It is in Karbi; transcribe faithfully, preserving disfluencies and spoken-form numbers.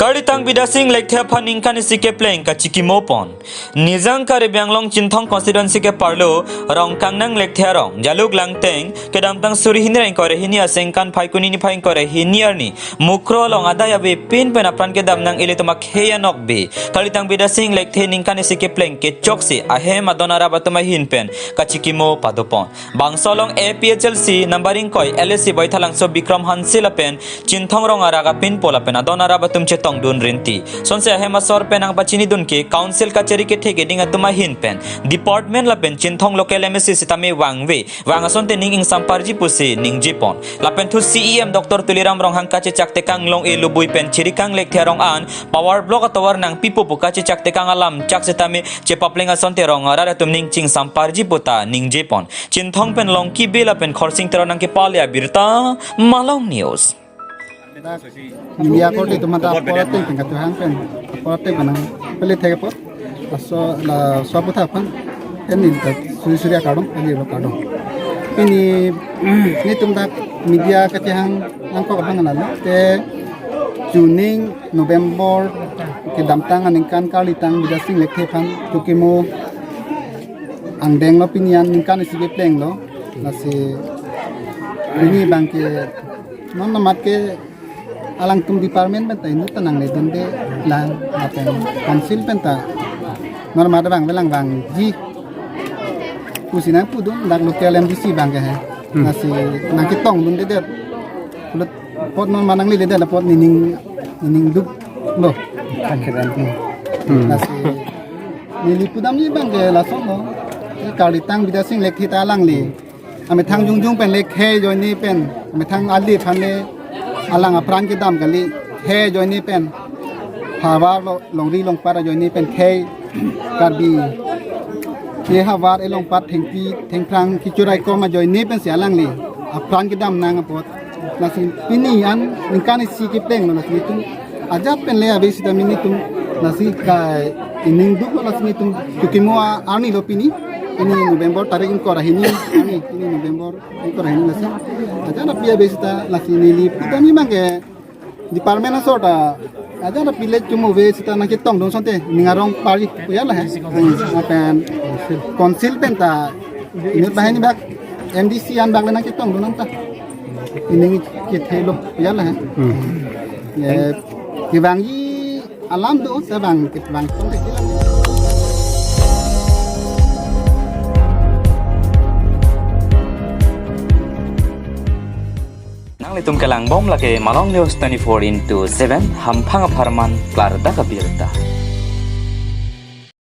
Karlitang Bidya Sing Lekthe aphan ningkan isi kepleng kachikimo pon. Nijang Karbi Anglong Chinthong constituency ke-arlo Rongkangnang Lekthe arong Jaluk Langteng kedamtang suri hini ra ingkoi ra hini asengkan Phaikuni niphai ingkoi ra hini arni Mukroh along adai avepin pen apran kedam nang ilitum akhei anokbe Karlitang Bidya Sing Lekthe ningkan isi kepleng kechoksi ahem adon arap atum ahin pen kachikimo padopon. Bangso along A P H L C number ingkoi L A C Baithalangso Bikram Hanse lapen Chinthong Rongarak apinpo lapen adon arap atum chetongdun rinti. Sonsi ahem asor pen nangpachinidun ke council kachari kethe keding atum ahin pen department lapen Chinthong local M A C sitame vangve, vang asonte ning ingsamparji pusi ningjepon. Lapen thu C E M Doctor Tuliram Ronghang kachechak tekang long-e lubui pen Chirikang Lekthe arong an power block atovar nangpipo pu kachechak tekang alam chak sitame chepapleng asonte rong arat atum ning chingsamparji puta ningjepon. Chinthong pen Longki Bey lapen Khorsing Teron nangkepale abirta, Malong News. Dak media korte atum ta apor ateng pen kachehang pen, apor ateng pen nangpale thek apot. Laso laso aputhak aphan pen neli ta suri suri akardom, pen neli lo kardom. Pini nelitum dak media kachehang nangkok abang nalo te chuning November kedamtang aningkan Karlitang Bidya Sing Lekthe aphan chikimo angdeng lo, pini an ningkan isi kepleng lo. Lasi pini abang ke non namat ke alangtum department pen ta inut ta nangledunde lang lapen council pen ta non namat abang velang vangji pusi nangpudun dak local M D C abang ke he. Hmm. Lasi nangketongdundedet. Pulut apot non ma nangleledet apot nening nening duk lo. Akhirnya. Hmm. Lasi neli pudamji abang ke lason lo. Karlitang Bidya Sing Lekthe ta alangli amethang jongjong pen le khei ajoine pen, amethang ali aphan le alang apran kedam kali, khei ajoine pen, havar lo longri longpat ajoine pen khei, Karbi ke havar elongpat thengpi thengphrang kechorai kom ajoine pensi alangli apran kedam nang apot. Lasi pini an ningkan isi kepleng lo, lasi nelitum ajat pen le ave sita nelitum lasi ka ining duk lo, lasi nelitum chikimo arni lo pini, pini November tarik ingkoi ra hini arni, pini November ingkoi ra hini lasi. Ajat api ave sita lasi neli pudamji abang ke department asor ta ajat api le chikimo ave sita nangketongdun asonte ning arong pari pu ya la he. Hmm, lapen council pen ta inut banghini bak M D C an bak le nangketongdun nang ta. Ining kethe lo pu ya la he. Hmm. Ye, kevangji alam do, ta vang, kevang tong ke lang. Nanglitum kelangbom lake Malong News twenty-four into seven, hamphang apharman klardak abirta.